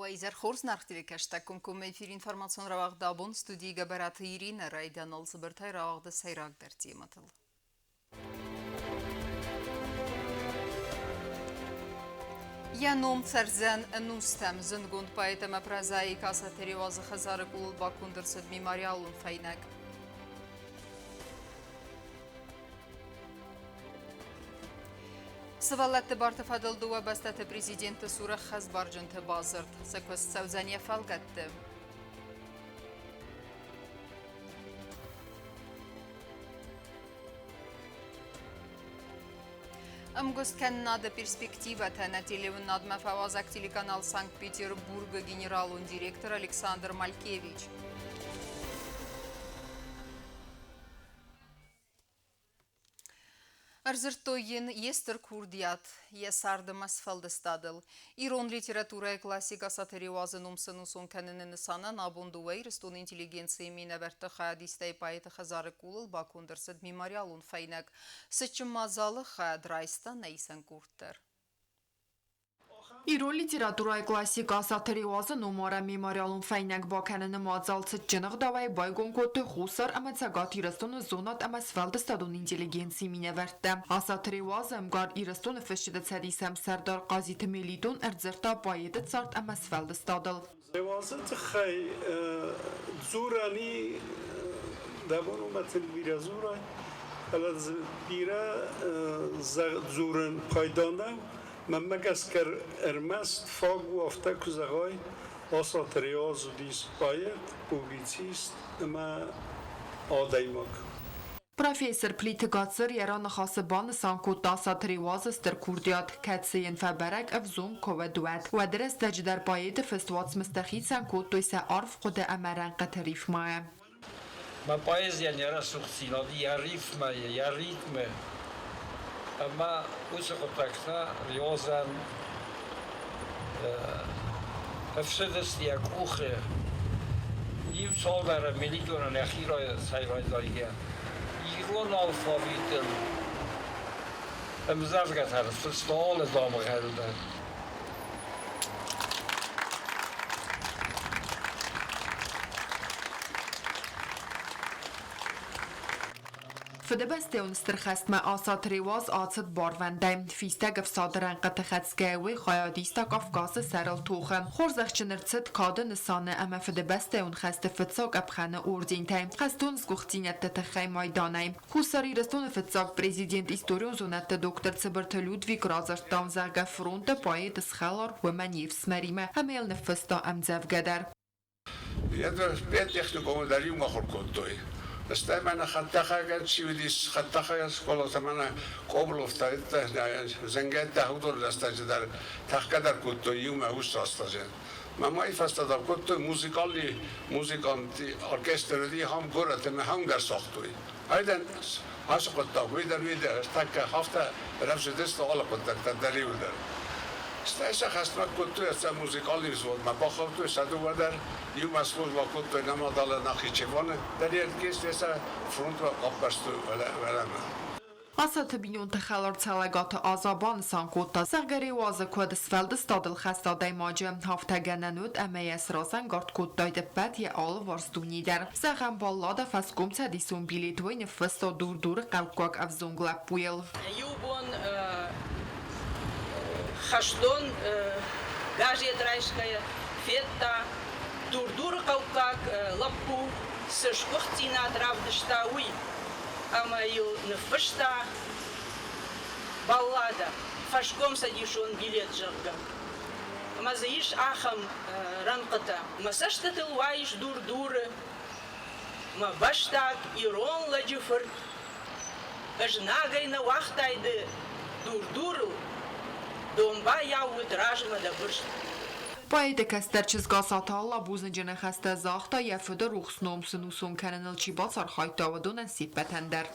Уӕ хорз наргъ телекӕстӕг комкоммӕ эфир информацион рауагъд абон студийы Гӕбӕраты Иринӕ райдианыл цыбыртӕй рауагъды сӕйрагдӕр темӕтыл. Йӕ ном цӕрдзӕн ӕнустӕм. Зындгонд поэт ӕмӕ прозаик Асаты Реуазы хӕдзары къулыл баконд ӕрцыд мемориалон фӕйнӕг. Сывӕллӕтты барты фӕдыл дыууӕ бӕстӕты президентты цур ӕххӕстбарджынты бадзырд. Сӕ куыст цӕудзӕн йӕ фӕлгӕтты. Ӕмгуысткӕнынады перспективӕтӕ нӕ телеуынынадмӕ фӕуазӕг телеканал Санкт-Петербургы генералон директор Александр Малькевич. Ӕрдзырдтой йын йе стыр курдиат, йӕ цард ӕмӕ сфӕлдыстадыл. Ирон литературӕйы классик Асаты Реуазы ном сӕнусон кӕныны нысанӕн абон дыууӕ Ирыстоны интеллигенцийы минӕвӕртты хайадистӕй поэты хӕдзары къулыл баконд ӕрцыд мемориалон фӕйнӕг. Цытджын мадзалы хайад райста нӕ исӕн къорд дӕр. Ирон литературӕйы классик Асаты Реуазы номарӕн мемориалон фӕйнӕг бакӕныны мадзал цытджын ӕгъдауӕй байгом кодтой Хуссар ӕмӕ Цӕгат Ирыстоны зонад ӕмӕ сфӕлдыстадон интеллигенцийы минӕвӕрттӕ. Асаты Реуазы ӕмгар Ирыстоны фысджыты цӕдисы ӕмсӕрдар Хъазиты Мелитон ӕрдзырдта поэты цард ӕмӕ сфӕлдыстадыл. Реуазы тыххӕй дзурӕн и, дӕ бон у мӕ тынг бирӕ дзурай, фӕлӕ дзы бирӕ дзурын пайда нӕу. Мӕнмӕ гӕсгӕ ӕрмӕст фаг у афтӕ куы зӕгъай, Асаты Реуаз уыдис поэт, публицист ӕмӕ адӕймаг. Профессор Плиты Гацыр йӕ раныхасы банысан кодта Асаты Реуазы стыр курдиат, кӕцыйӕн фӕбӕрӕг ӕвзонг куы уӕд уӕд. Уӕды рӕстӕджы дӕр поэты фыст уацмыстӕ хицӕн кодтой сӕ арф хъуыды ӕмӕ рӕнхъыты рифмӕйӕ. Мӕ поэзийӕн йӕ рӕсугъддзинад йӕ рифмӕйы, йӕ ритмы ӕмӕ уыцы хъуыддӕгтӕ Реуазӕн ӕфсыдысты йӕ къухы. Иу цалдӕр мелитонӕн йӕхи райдайгӕ ирон алфавитыл ӕмдзӕвгӕтӕ ныффыста алы дамгъӕйыл дӕр. Фыдыбӕстӕйон Стыр хӕстмӕ Асаты Реуаз ацыд барвӕндӕй. Фистӕг ӕфсады рӕнхъыты хӕцгӕйӕ уый хайад иста Кавказы сӕрыл тохы. Хорзӕхджын ӕрцыд Кады нысаны ӕмӕ Фыдыбӕстӕйон хӕсты фыццаг къӕпхӕны ордентӕй, хӕстон сгуыхтдзинӕдты тыххӕй майданӕй. Хуссар Ирыстоны фыццаг президент историон зонӕдты доктор Цыбырты Людвиг радзырдта, зӕгъгӕ, фронты поэт схӕлар уымӕн йе фсымӕримӕ ӕмӕ йыл ныффыста ӕмдзӕвгӕ дӕр. Педтехникумы дӕр иумӕ ахуыр кодтой. Стӕй мӕнӕ хӕдтӕхӕгӕн чи уыдис, хӕдтӕхӕгӕн скъолатӕ мӕнӕ Къобловтӕ, зӕнгӕйттӕ уыдон рӕстӕджы дӕр тӕхгӕ дӕр кодтой иумӕ уыцы рӕстӕджы. Мӕ фӕстӕ дӕр кодтой музыкальный музыкант оркестр уыди ахӕм горӕты ӕмӕ ахӕм дӕр цагътой. Айдӕн ацы хъуыддаг уый дӕр, уый дӕр тӕккӕ афтӕ рӕвдзыдысты алы хъуыддӕгтӕ дӕр иуылдӕр. Стӕй сӕ хӕстмӕ кодтой ӕцӕг музыкальный взводмӕ бахаудтой сӕ дыууӕ дӕр, иумӕ службӕ кодтой нӕ мадӕлы Нахичеваны дӕр йе сӕ фронтмӕ баппӕрстой уӕлӕмӕ. Асаты бинонты хӕлар Цӕлӕгаты Аза банысан кодта, зӕгъгӕ, Реуазы куыд сфӕлдыстадыл хӕст адӕймаджы, афтӕ гӕнӕн уыд ӕмӕ йӕ сразӕнгард кодтаид ӕппӕт йӕ алыварс дуне дӕр. Зӕгъӕм, баллада фӕскомцӕдисон билет уый ныффыста Дур-Дуры хъӕуккаг ӕвзонг лӕппуйыл. Иу бон хӕстон газет райсгӕйӕ федта, Дур-Дуры хъӕуккаг лӕппу цы сгуыхтдзинад равдыста, уый. Ӕмӕ йыл ныффыста балладӕ «Фӕскомцӕдисон билет», зӕгъгӕ. Ӕмӕ дзы ис ахӕм рӕнхъытӕ: Мӕ цӕстытыл уайыс дур-дуры, мӕ бӕстаг ирон лӕджы фырт, Ӕзнагӕй нӕ уагътай ды дур-дурыл, домбайау уыд размӕ дӕ бырст. Поэты кӕстӕр чызг Асаты Алла бузныджы ныхӕстӕ загъта, йӕ фыды рухс ном сын усон кӕныныл чи бацархайдта, уыдонӕн се ппӕтӕн дӕр.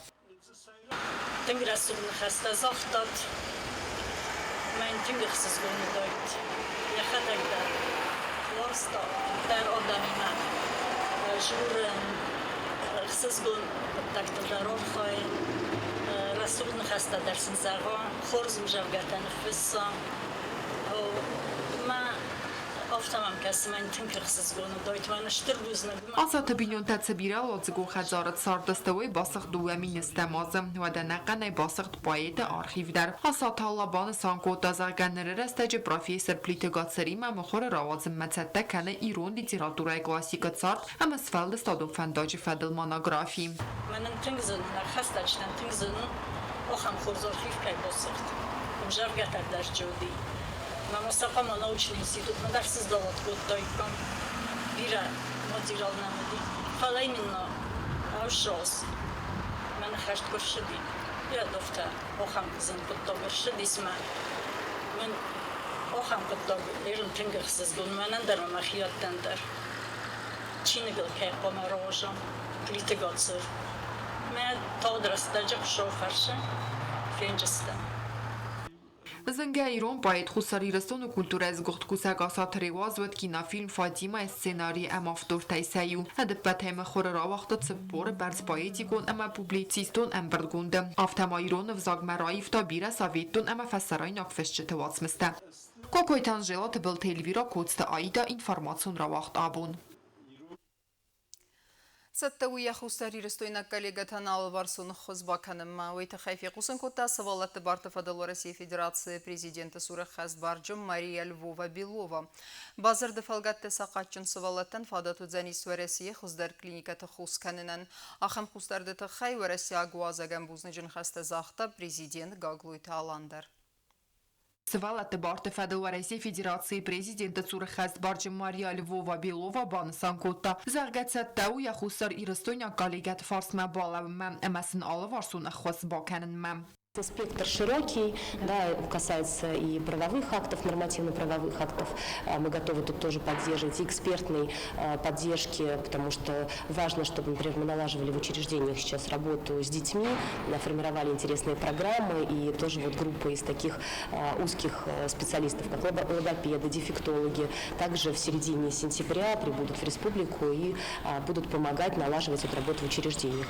Тынг рӕсугъд ныхӕстӕ загътат. Мӕн тынг ӕхсызгон уыдаид йӕхӕдӕг дӕр уарзта дӕр адӕмимӕ дзурын, ӕхсызгон хъуыддӕгтыл дӕр архайын, рӕсугъд ныхӕстӕ дӕр сын зӕгъа, хорз ӕмдзӕвгӕтӕ ныффысса. Мӕ. Афтӕ мӕм кӕсы, мӕн тынг ӕхсызгон уыдаид, мӕн стыр бузныг. Асаты бинонтӕ цы бирӕуӕладзыгон хӕдзары цардысты, уый басыгъд 2 000-ӕм азы. Уӕдӕ ӕнӕхъӕнӕй басыгъд поэты архив дӕр. Асаты Алла банысан кодта, зӕгъгӕ, ныры рӕстӕджы профессор Плиты Гацыримӕ мыхуыры рауадзынмӕ цӕттӕ кӕны ирон литературӕйы классикы цард ӕмӕ сфӕлдыстадон фӕндаджы фӕдыл монографи. Мӕнӕн тынг зын, нӕ хӕстӕджытӕн тынг зын у, ахӕм хорз архив кӕй басыгъд. Ӕмзӕвгӕтӕ дӕр уыди. Мӕ сӕ хъуамӕ научный институтмӕ дӕр сыздӕлӕт кодтаиккам. Бирӕ материал нӕм уыди. Фӕлӕ именно ӕвзаз мӕ ныхӕст куы рцыди, йӕ афтӕ ахӕм зын хъуыддаг ӕрцыдис мӕ мӕн ахӕм хъуыддаг ерын тынг ӕхсызгон мӕнӕн дӕр ӕмӕ мӕхиӕттӕн дӕр. Чиныгыл кӕй хъуамӕ рауазӕм, Плиты Гацыр. Мӕ тагъд рӕстӕджы Хуыцау фӕрсы, фенджыстӕм. Зынгӕ ирон поэт, Хуссар Ирыстоны культурӕйы сгуыхт кусӕг Асаты Реуаз уыд кинофильм «Фатима»-йы сценарий ӕмӕ автортӕй сӕ иу. Ӕдӕппӕтӕй мыхуыры рауагъта 40-ы бӕрц поэтикон ӕмӕ публицистон ӕмбырдгонды. Афтӕ ма ирон ӕвзагмӕ раивта бирӕ советтон ӕмӕ фӕсарӕйнаг фысджыты уацмыстӕ. Кокойты Анжела, Тыбылты Эльвира, Коцты Аида, информацион рауагъд «Абон». Цӕттӕ у йӕ хуссарирыстойнаг коллегӕтӕн алыварсон ӕххуыс бакӕнынмӕ. Уый тыххӕй фехъусын кодта сывӕллӕтты барты фӕдыл Уӕрӕсейы Федерацийы президенты цуры хӕстбарджын Мария Львова-Белова. Бадзырды фӕлгӕтты сахъатджын сывӕллӕттӕн фадат уыдзӕнис Уӕрӕсейы хуыздӕр клиникӕты хос кӕнынӕн. Ахӕм хъусдарды тыххӕй уӕрӕсейаг уазӕгӕн бузныджы ныхӕстӕ загъта президент Гаглойты Алан дӕр. Сывӕллӕтты барты фӕдыл Уӕрӕсейы Федерацийы президенты цуры хӕстбарджын Мария Львова-Белова банысан кодта, зӕгъгӕ, цӕттӕ у йӕ хуссар-ирыстойнаг коллегӕты фарсмӕ балӕууынмӕ ӕмӕ сын алыварсон ӕххуыс бакӕнынмӕ. Спектр широкий, да, касается и правовых актов, нормативно-правовых актов. Мы готовы тут тоже поддерживать, и экспертной поддержки, потому что важно, чтобы, например, мы налаживали в учреждениях сейчас работу с детьми, формировали интересные программы, и тоже вот группы из таких узких специалистов, как логопеды, дефектологи, также в середине сентября прибудут в республику и будут помогать налаживать эту работу в учреждениях.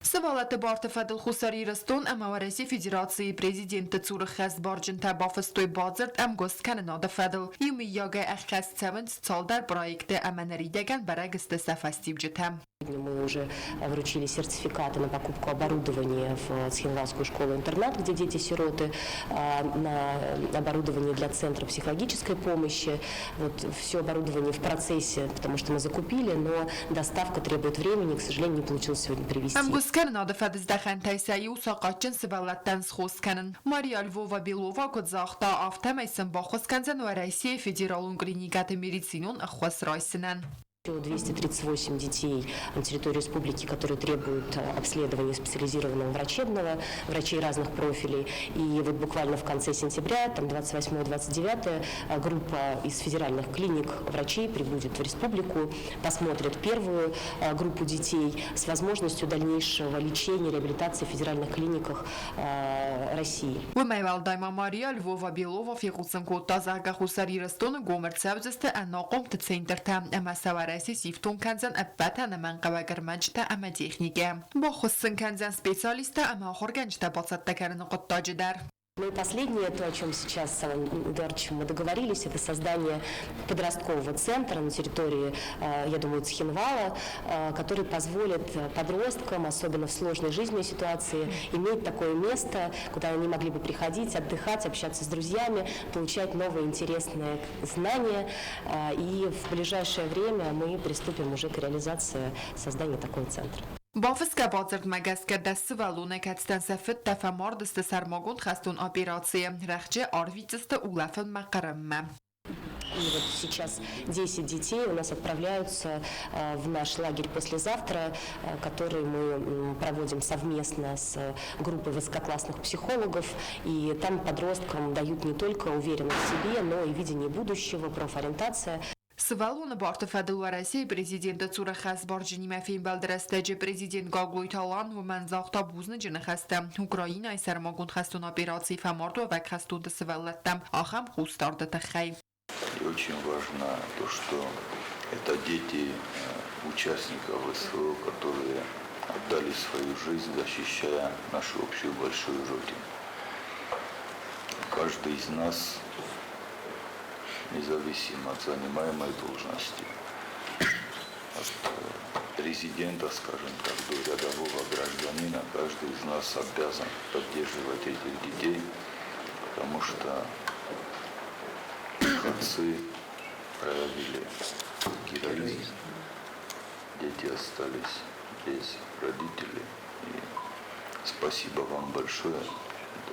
Сывӕллӕтты барты фӕдыл Хуссар Ирыстон ӕмӕ Уӕрӕсейы Федерацийы президенты цуры хӕстбарджынтӕ бафыстой бадзырд ӕмгуысткӕнынады фӕдыл. Иумӕйагӕй ӕххӕст цӕуынц цалдӕр проекты ӕмӕ ныридӕгӕн бӕрӕг сты сӕ фӕстиуджытӕ. Мы уже вручили сертификаты на покупку оборудования в Цхинвалскую школу-интернат, где дети-сироты, на оборудование для центра психологической помощи. Вот все оборудование в процессе, потому что мы закупили, но доставка требует времени, к сожалению, не получилось сегодня привезти. Ӕмгуысткӕнынады фӕдыздӕхӕнтӕй сӕ иу сахъатджын сывӕллӕттӕн схос кӕнын. Мария Львова-Белова куыд загъта, афтӕмӕй сын баххуыс кӕндзӕн Уӕрӕсейы федералон клиникӕты медицинон ӕххуыс райсынӕн. 238 детей на территории республики, которые требуют обследования специализированного врачебного, врачей разных профилей. И вот буквально в конце сентября, там 28-29, группа из федеральных клиник врачей прибудет в республику, посмотрит первую группу детей с возможностью дальнейшего лечения, реабилитации в федеральных клиниках России. Уымӕй уӕлдай ма Мария Львова-Белова фехъусын кодта, зӕгъгӕ, Хуссар Ирыстоны гом ӕрцӕудзысты ӕнахъомты центртӕ ӕмӕ сӕ Уӕрӕсе сифтонг кӕндзӕн ӕппӕт ӕнӕмӕнгхъӕуӕг ӕрмӕджытӕ ӕмӕ техникӕ. Баххуыс сын кӕндзӕн специалисттӕ ӕмӕ ахуыргӕнджытӕ бацӕттӕ кӕныны хъуыддаджы дӕр. Ну и последнее, то, о чем сейчас с Аланом Эдуардовичем мы договорились, это создание подросткового центра на территории, я думаю, Цхинвала, который позволит подросткам, особенно в сложной жизненной ситуации, иметь такое место, куда они могли бы приходить, отдыхать, общаться с друзьями, получать новые интересные знания. И в ближайшее время мы приступим уже к реализации создания такого центра. Бафысгӕ бадзырдмӕ гӕсгӕ 10 сывӕллоны, кӕцытӕн сӕ фыдтӕ фӕмард сты сӕрмагонд хӕстон операцийы, рӕхджы арвитдзысты улӕфынмӕ Хъырыммӕ. И вот сейчас 10 детей у нас отправляются в наш лагерь послезавтра, который мы проводим совместно с группой высококлассных психологов. И там подросткам дают не только уверенность в себе, но и видение будущего, профориентация. Сывӕллоны барты фӕдыл Уӕрӕсейы президенты цуры хӕсбарджынимӕ фембӕлды рӕстӕджы президент Гаглойты Алан уымӕн загъта бузныджы ныхӕстӕ Украинайы сӕрмагонд хӕстон операцийы фӕмардуӕвӕг хӕстонты сывӕллӕттӕм ахӕм хъусдарды тыххӕй. И очень важно то, что это дети участников СВО, которые отдали свою жизнь, защищая нашу общую большую Родину. Каждый из нас Независимо от занимаемой должности, от президента, скажем так, до рядового гражданина, каждый из нас обязан поддерживать этих детей, потому что их отцы проявили героизм. Дети остались без родителей. И спасибо вам большое.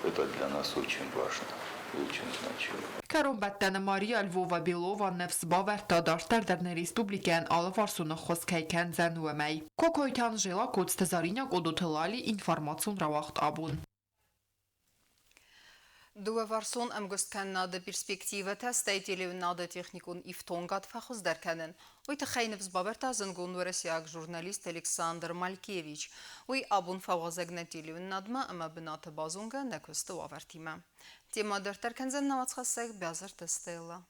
Это для нас очень важно и очень значимо. Кӕронбӕттӕны Мария Львова-Белова ныфс бавӕрдта, дарддӕр дӕр нӕ республикӕйӕн алыварсон ӕххуыс кӕй кӕндзӕн, уымӕй. Кокойты Анжела, Коцты Заринӕ, Къодоты Лали, информацион рауагъд абон. Дыууӕварсон ӕмгуысткӕнынады перспективӕтӕ, стӕй телеуынынады техникон ифтонгад фӕхуыздӕр кӕнын. Уый тыххӕй ныфс бавӕрдта зындгонд уӕрӕсейаг журналист Александр Малькевич. Уый абон фӕуазӕг нӕ телеуынынадмӕ ӕмӕ бынаты базонгӕ нӕ куысты уавӕртимӕ. Темӕ дарддӕр кӕндзӕн нӕ уацхӕссӕг Бязырты Стелла.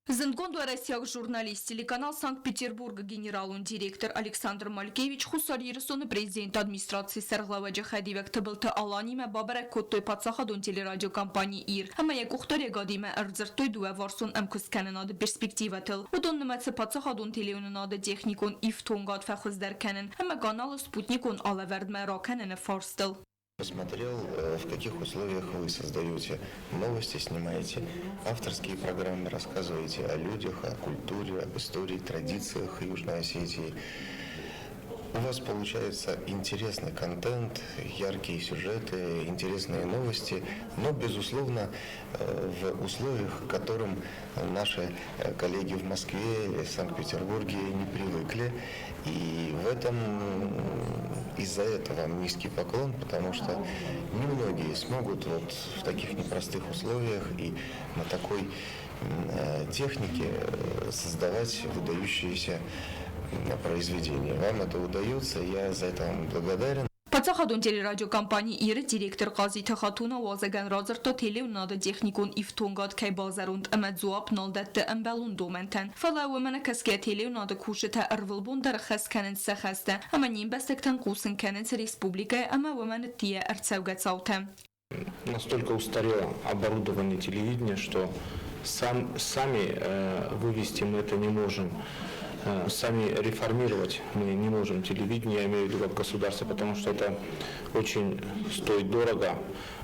Зындгонд уӕрӕсейаг журналист, телеканал Санкт-Петербург-ы генералон директор Александр Малькевич Хуссар Ирыстоны президенты администрацийы сӕргълӕууӕджы хӕдивӕг Тыбылты Аланимӕ бабӕрӕг кодтой паддзахадон телерадиокомпани «Ир» ӕмӕ йӕ къухдариӕгадимӕ ӕрдзырдтой дыууӕварсон ӕмкуысткӕнынады перспективӕтыл. Уыдон нымӕцы паддзахадон телеуынынады техникон ифтонгад фӕхуыздӕр кӕнын ӕмӕ каналы спутникон алӕвӕрдмӕ ракӕныны фарстыл. Посмотрел, в каких условиях вы создаете новости, снимаете авторские программы, рассказываете о людях, о культуре, об истории, традициях Южной Осетии. У вас получается интересный контент, яркие сюжеты, интересные новости, но, безусловно, в условиях, к которым наши коллеги в Москве или Санкт-Петербурге не привыкли. И в этом из-за этого низкий поклон, потому что немногие смогут вот в таких непростых условиях и на такой технике создавать выдающиеся произведения. Вам это удается, я за это вам благодарен. Паддзахадон телерадиокомпани Ир-ы директор Хъазиты Хатуна уазӕгӕн радзырдта телеуынынады техникон ифтонгад кӕй базӕронд ӕмӕ дзуапп нал дӕтты ӕмбӕлон домӕнтӕн. Фӕлӕ уымӕ нӕ кӕсгӕ телеуынынады кусджытӕ ӕрвылбон дӕр хӕс кӕнынц сӕ хӕстӕ ӕмӕ не мбӕстӕгтӕн хъусын кӕнынц республикӕйы ӕмӕ уымӕн ӕддейӕ ӕрцӕугӕ цаутӕ. Настолько устарело оборудование телевидения, что сам, сами вывести мы это не можем. Сами реформировать мы не можем телевидение, я имею в виду как государство, потому что это очень стоит дорого.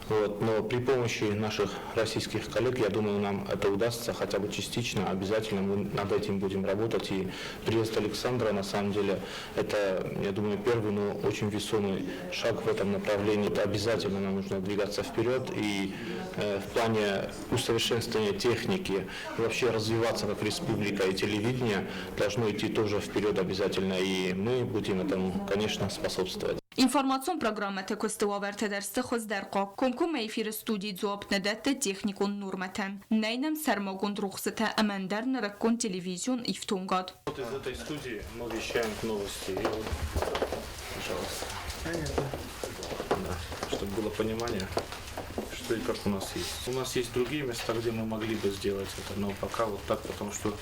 Вот. Но при помощи наших российских коллег, я думаю, нам это удастся хотя бы частично. Обязательно мы над этим будем работать. И приезд Александра, на самом деле, это, я думаю, первый, но очень весомый шаг в этом направлении. Это обязательно нам нужно двигаться вперед и в плане усовершенствования техники, и вообще развиваться как республика и телевидение должно идти тоже вперед обязательно. И мы будем этому, конечно, способствовать. Информацион программӕты куысты уавӕртӕ дӕр сты хуыздӕрхъуаг. Комкоммӕ эфиры студийы дзуапп нӕ дӕтты техникон нормӕтӕн. Нӕй нӕм сӕрмагонд рухсытӕ ӕмӕ ӕндӕр нырыккон телевизион ифтонгад. Вот из этой студии мы вещаем новости. И вот, пожалуйста. Понятно. Да, чтобы было понимание, что и как у нас есть. У нас есть другие места, где мы могли бы сделать это, но пока вот так, потому что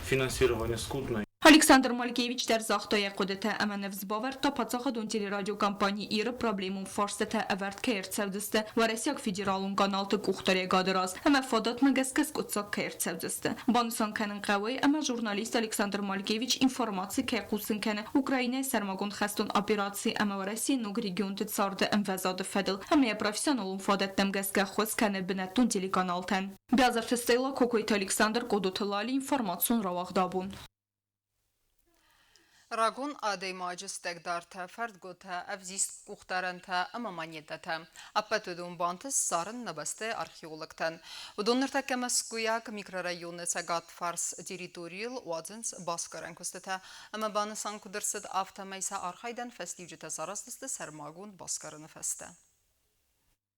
финансирование скудное. Александр Малькевич дӕр загъта йӕ хъуыдытӕ ӕмӕ ныфс бавӕрдта паддзахадон телерадиокомпани Ир-ы проблемон фарстытӕ ӕвӕрд кӕй ӕрцӕудзысты Уӕрӕсейаг федералон каналты къухдариӕгады раз ӕмӕ фадатмӕ гӕсгӕ скъуыддзаг кӕй ӕрцӕудзысты. Банысан кӕнын хъӕуы, ӕмӕ журналист Александр Малькевич информаци кӕй хъусын кӕны Украинӕйы сӕрмагонд хӕстон операци ӕмӕ Уӕрӕсейы ног регионты царды ӕмвӕзады фӕдыл ӕмӕ йӕ профессионалон фадӕттӕм гӕсгӕ ӕххуыс кӕны бынӕттон телеканалтӕн. Бязырты Стелла, Кокойты Александр, Къодоты Лали, информацион рауагъд абон. Рагон адӕймаджы стӕгдартӕ, фӕрдгуытӕ, ӕвзист къухдарӕнтӕ ӕмӕ монетӕтӕ. Ӕппӕт уыдон бантыст ссарын нӕ бӕстӕйы археологтӕн. Уыдон ныртӕккӕ Мӕскуыйаг микрорайоны цӕгатфарс территорийыл уадзынц басгарӕн куыстытӕ ӕмӕ банысан куыд ӕрцыд, афтӕмӕй сӕ архайдӕн фӕстиуджытӕ сараздзысты сӕрмагонд басгарыны фӕстӕ.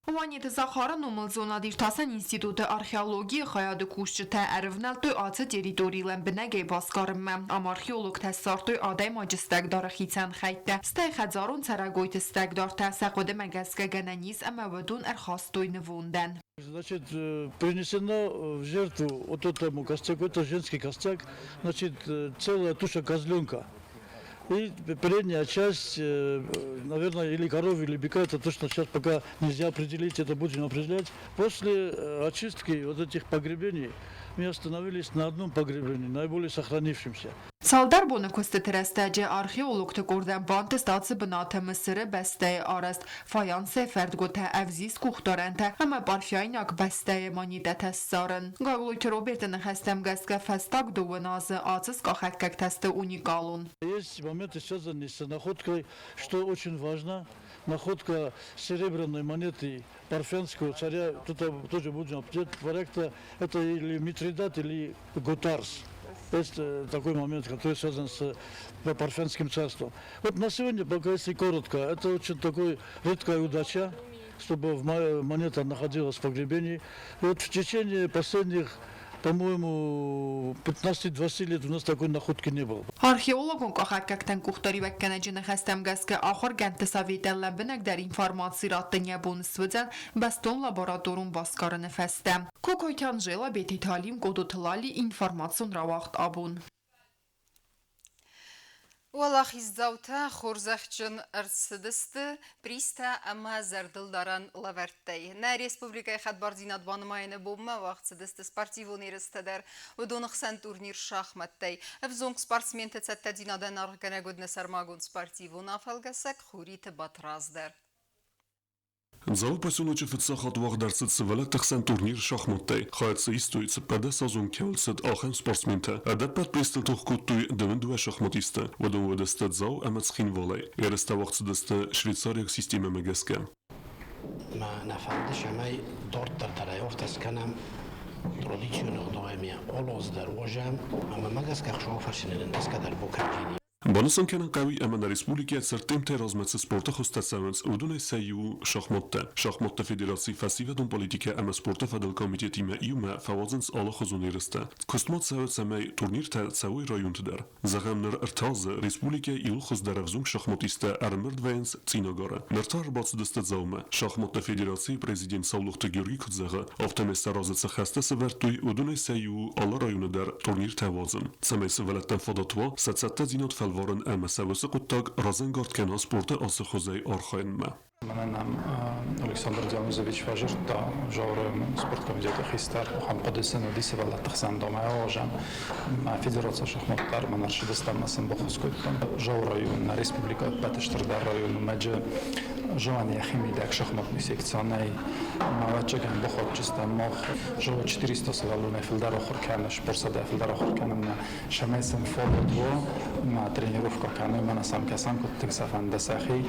Уанеты Захары номыл зонад-иртасӕн институты археологийы хайады кусджытӕ ӕрывнӕлдтой ацы территори лӕмбынӕгӕй басгарынмӕ. Ам археологтӕ ссардтой адӕймаджы стӕгдары хицӕн хӕйттӕ, стӕй хӕдзарон цӕрӕгойты стӕгдартӕ. Сӕ хъуыдымӕ гӕсгӕ гӕнӕн ис ӕмӕ уыдон ӕрхастой нывондӕн. Значит, принесено в жертву вот этому костяку, это женский костяк, значит, целая туша козленка. И передняя часть, наверное, или коровы, или быка, это точно сейчас пока нельзя определить, это будем определять. После очистки вот этих погребений мы остановились на одном погребении, наиболее сохранившемся. Цалдӕр боны куыстыты рӕстӕджы археологты къордӕн бантыст ацы бынаты Мысыры бӕстӕйы арӕзт фаянсӕй фӕрдгуытӕ, ӕвзист къухдарӕнтӕ ӕмӕ парфяйнаг бӕстӕйы монетӕтӕ ссарын. Гаглойты Роберты ныхӕстӕм гӕсгӕ фӕстаг дыууын азы ацы скъахӕггӕгтӕ сты уникалон. Есть моменты, связанные с находкой, что очень важно. Находка серебряной монеты парфянского царя, тут тоже будем определять порядка, это или Митридат, или Готарс. Есть такой момент, который связан с Парфянским царством. Вот на сегодня, пока если коротко, это очень такой редкая удача, чтобы монета находилась в погребении. И вот в течение последних, по-моему, 15-20 лет у нас такой находки не было. Археологон къахӕггӕгтӕн къухдариуӕггӕнӕджы ныхӕстӕм гӕсгӕ ахуыргӕндты советӕн лӕмбынӕгдӕр информаци раттын йӕ бон суыдзӕн бӕстон лабораторон басгарыны фӕстӕ. Кокойты Анжела, Бететы Алим, Къодоты Лали, информацион рауагъд Абон. Уӕлахиздзаутӕ хорзӕхджын ӕрцыдысты призтӕ ӕмӕ зӕрдылдарӕн лӕвӕрттӕй. Нӕ республикӕйы хӕдбардзинад банымайыны бонмӕ уагъд цыдысты спортивон ерыстӕ дӕр. Уыдоны хсӕн турнир шахмӕттӕй. Ӕвзонг спортсменты цӕттӕдзинадӕн аргъгӕнӕг уыд нӕ сӕрмагонд спортивон афӕлгӕсӕг Хуриты Батрадз дӕр. Дзауы поселочы фыццаг хатт уагъд ӕрцыд сывӕллӕтты хсӕн турнир шахматтӕй. Хайад дзы истой 14 азон кӕуыл цыд, ахӕм спортсментӕ. Ӕдӕппӕт призтыл тох кодтой 22 шахматисты. Уыдон уыдысты Дзау ӕмӕ Цхинвалӕй. Ерыстӕ уагъд цыдысты швейцариаг системӕмӕ гӕсгӕ. Мӕ нӕ фӕнды, цӕмӕй дарддӕр дӕр ӕй афтӕ скӕнӕм, традицион ӕгъдауӕй ме алаз дӕр уозӕм, ӕмӕ мӕ гӕсгӕ ӕхсӕвы фӕрсынӕн ӕндӕсгӕ дӕр бокӕнджини. Банысан кӕнын хъӕуы, ӕмӕ нӕ республикӕйы цӕрдтемтӕй размӕ цы спорты хуызтӕ цӕуынц, уыдонӕй сӕ иу у шахматтӕ. Шахматты федерацийы фӕсивӕдон политикӕ ӕмӕ спорты фӕдыл комитетимӕ иумӕ фӕуадзынц алыхуызон ерыстӕ. Куыст ма цӕуы, цӕмӕй турниртӕ цӕуой районты дӕр. Зӕгъӕм, ныр ӕртӕ азы республикӕйы иууыл хуыздӕр ӕвзонг шахматисттӕ ӕрӕмбырд вӕййынц Цъинагары. Ныр та ӕрбацыдысты Дзаумӕ. Шахматты федерацийы президент Саулохты Георгий куыд зӕгъы, афтӕмӕй сӕ разы цы хӕстӕ сӕвӕрдтой, уыдонӕй сӕ иу у алы районы дӕр турниртӕ уадзын. Цӕмӕй сывӕллӕттӕн фадат уа сӕ цӕттӕдзинад фӕлварын ӕмӕ сӕ уыцы хъуыддаг разӕнгард кӕна спорты ацы хуызӕй архайынмӕ. Мӕнӕ нӕм Александр Дионизович фӕзырдта Жауры спорткомитеты хистӕр, ахӕм хъуыды сын уыди сывӕллӕтты хсӕн домӕ ауазӕм. Федерация шахмат дӕр мӕн ӕрсыдыстӕм ӕмӕ сын баххуыс кодтам. Жау район, нӕ республикӕ ӕппӕты стырдӕр район у, мӕджы Жауӕн йӕхи мидӕг шахматный секция нӕй. Ӕвӕццӕгӕн бахуадджыстӕм мах. Жауа 400 сывӕллонӕй фылдӕр ахуыр кӕны, спортсадӕй фылдӕр ахуыр кӕнынмӕ. Цӕмӕй сын фадат уа ма тренировкӕ кӕной, мӕнӕ сӕм кӕсӕм, куыд тынг сӕ фӕнды сӕхи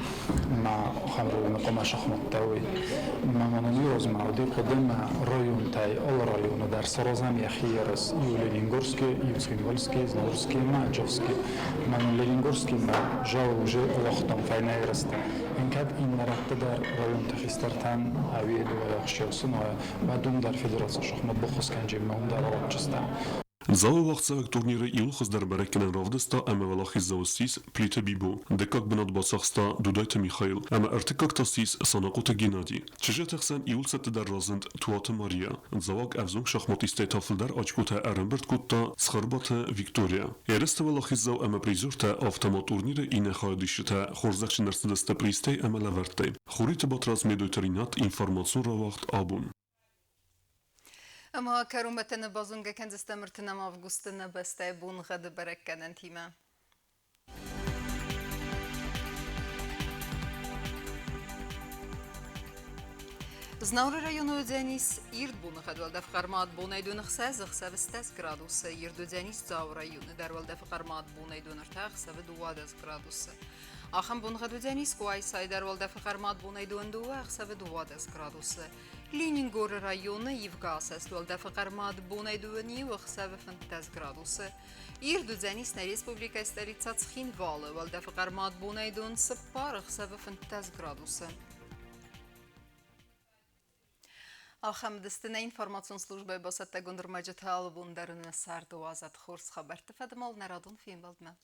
ма ахӕм районы хъуамӕ шахматтӕ уой. Ма мӕнӕн уый размӕ уыди хъуыды мӕ районтӕй алы районы дӕр саразӕм йӕхи ерыс. Иу Ленингорский, иу Цхинвальский, Знауырский ӕмӕ Аджавский. Мӕнӕн Ленингорский мӕ зал уже уагътам фӕйнӕ ерыстӕ. Ин кӕд иннӕ рӕтты дӕр районты хистӕртӕн ӕви дыууӕ ахсджиаг сын уа, уӕд уым дӕр федераци шахмат баххуыс кӕнджын ӕмӕ уым дӕр ауадздзыстӕм. Дзауы уагъдцӕуӕг турниры иууыл хуыздӕр бӕрӕггӕнӕн равдыста ӕмӕ уӕлахиздзау ссис Плиты Бибо, дыккаг бынат бацахста Дудайты Михаил ӕмӕ ӕртыккаг та ссис Санахъоты Геннади. Чызджыты хсӕн иууыл цӕттӕдӕр разынд Туаты Мария. Дзауаг ӕвзонг шахматисттӕй та фылдӕр очкотӕ ӕрӕмбырд кодта Цхуырбаты Виктория. Ерысты уӕлахиздзау ӕмӕ призертӕ, афтӕ ма турниры иннӕ хайадисджытӕ хорзӕхджын ӕрцыдысты призтӕй ӕмӕ лӕвӕрттӕй. Хуриты Батрадз Медойты Ринат информацион рауагъд абон. Ӕмӕ кӕронбӕттӕны базонгӕ кӕндзыстӕм 30 августы нӕ бӕстӕйы боныгъӕды бӕрӕггӕнӕнтимӕ. Знауыры районы уыдзӕнис ирд боныгъӕд уӕлдӕф хъӕрмад бонӕй дон 6, ӕхсӕвы 10 градусы. Ирд уыдзӕнис Дзауы районы дӕр уӕлдӕфы хъӕрмад бонӕй дон 3, ӕхсӕвы 12 градусы. Ахӕм боныгъӕд уыдзӕнис Къуайсайы дӕр уӕлдӕфы хъӕрмад бонӕй дон 2, ӕхсӕвы 12 градусы. Ленингоры районы ивгӕ асӕст уӕлдӕфы хъӕрмад бонӕй дыууын иу, ӕхсӕвы 15 градусы. Ирд уыдзӕнис нӕ республикӕйы столицӕ Цхинвалы. Уӕлдӕфы хъӕрмад бонӕй дон 4, ӕхсӕвы 15 градусы. Ахӕм дысты нӕ информацион службӕйы бацӕттӕгонд ӕрмӕджытӕ алы бон дӕр нӕ царды уадзӕд хорз хабӕртты фӕдыл нӕ радон фембӕлдмӕ.